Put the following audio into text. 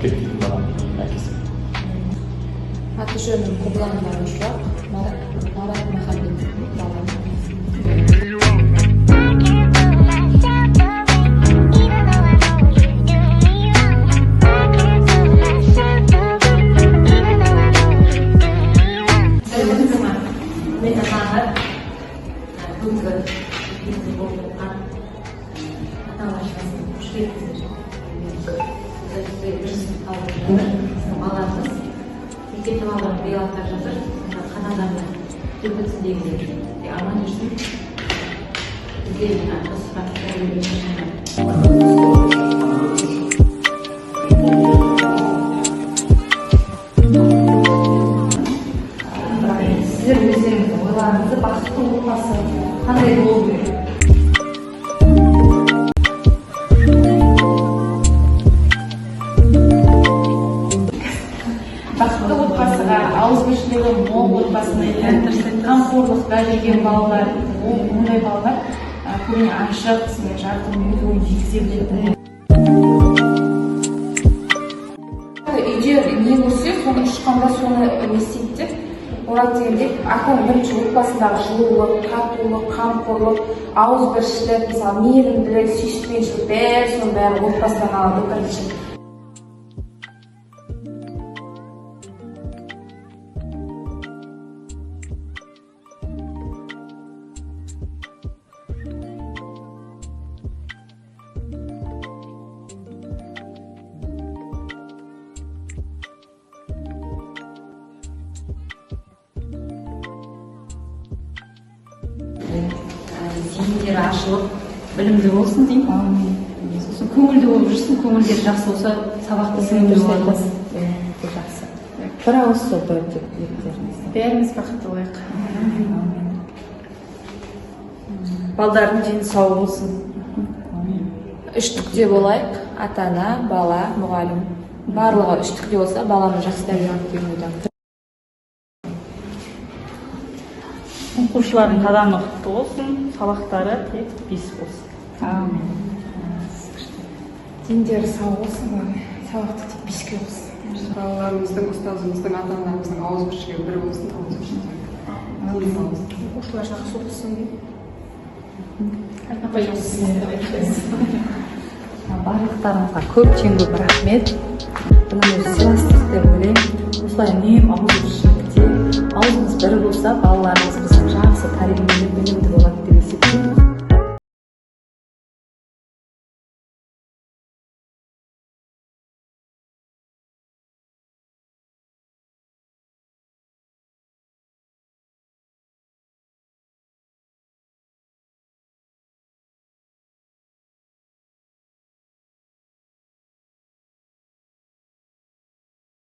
кет дейді балам әкесі. Аты жөнім Құбылан Барушақ, Марат Махамбетовтің баламын. Сәлеметсіз ме, құрметті ата-аналар! Бүгінгі мектебімізде болып жатқан ата-аналар жиналысына қош келдіңіздер. Бізде бірінші сынып қабылдап жатыр біздің балаларымыз. Мектеп балалары биыл аттап жатыр. Сонда қадамдарына түк бітсін дегендей, аман жүрсін. Бізге жаңағы осы сұрақ. Бірақ енді сіздер өздеріңіздің ойларыңызды, бақытты отбасы қандай болу керек? Бақытты отбасыға ауызбіршілігі мол отбасына, иә, қамқорлықта жүрген балалар, ол ондай балалар көбіне ашық, сондай жарқын, өз ойын жеткізе білетін. Үйде не көрсе, соны ұшқанда соны не істейді деп олар дегенде, ата бірінші отбасындағы жылулық, татулық, қамқорлық, ауызбіршілік, мысалы, мейірімділік, сүйіспеншілік, бәрі, соның бәрі отбасыдан алады бірінші. Зейіндері ашылып, білімді болсын деймін. Сосын көңілді болып жүрсін. Көңілдері жақсы болса, сабақты сіңімді болады. Иә, өте жақсы. Бір ауыз сол бір тілектеріңізді. Бәріміз бақытты болайық. Балдардың дені сау болсын. Үштікте болайық: ата ана, бала, мұғалім. Барлығы үштікте болса, баланы жақсы тәрбиелейді деген ойдамын. Оқушылардың қадамы құтты болсын, сабақтары тек 5 болсын. Әумин. Дендері сау болсын, главное, сабақты тек 5-ке болсын. Балаларымыздың, ұстазымыздың, ата аналарымыздың ауызбіршілігі бір болсын, ауызбіршілігі. Дені сау болсын. Оқушылар жақсы оқысын. Барлықтарыңызға көптен көп рахмет. Бұның өзі сыйластық деп ойлаймын. Осылай үнемі ауызбіршілікте, аузымыз бір болса, балаларымыз біздің жақсы тәрбиелі, білімді болады деп есептеймін.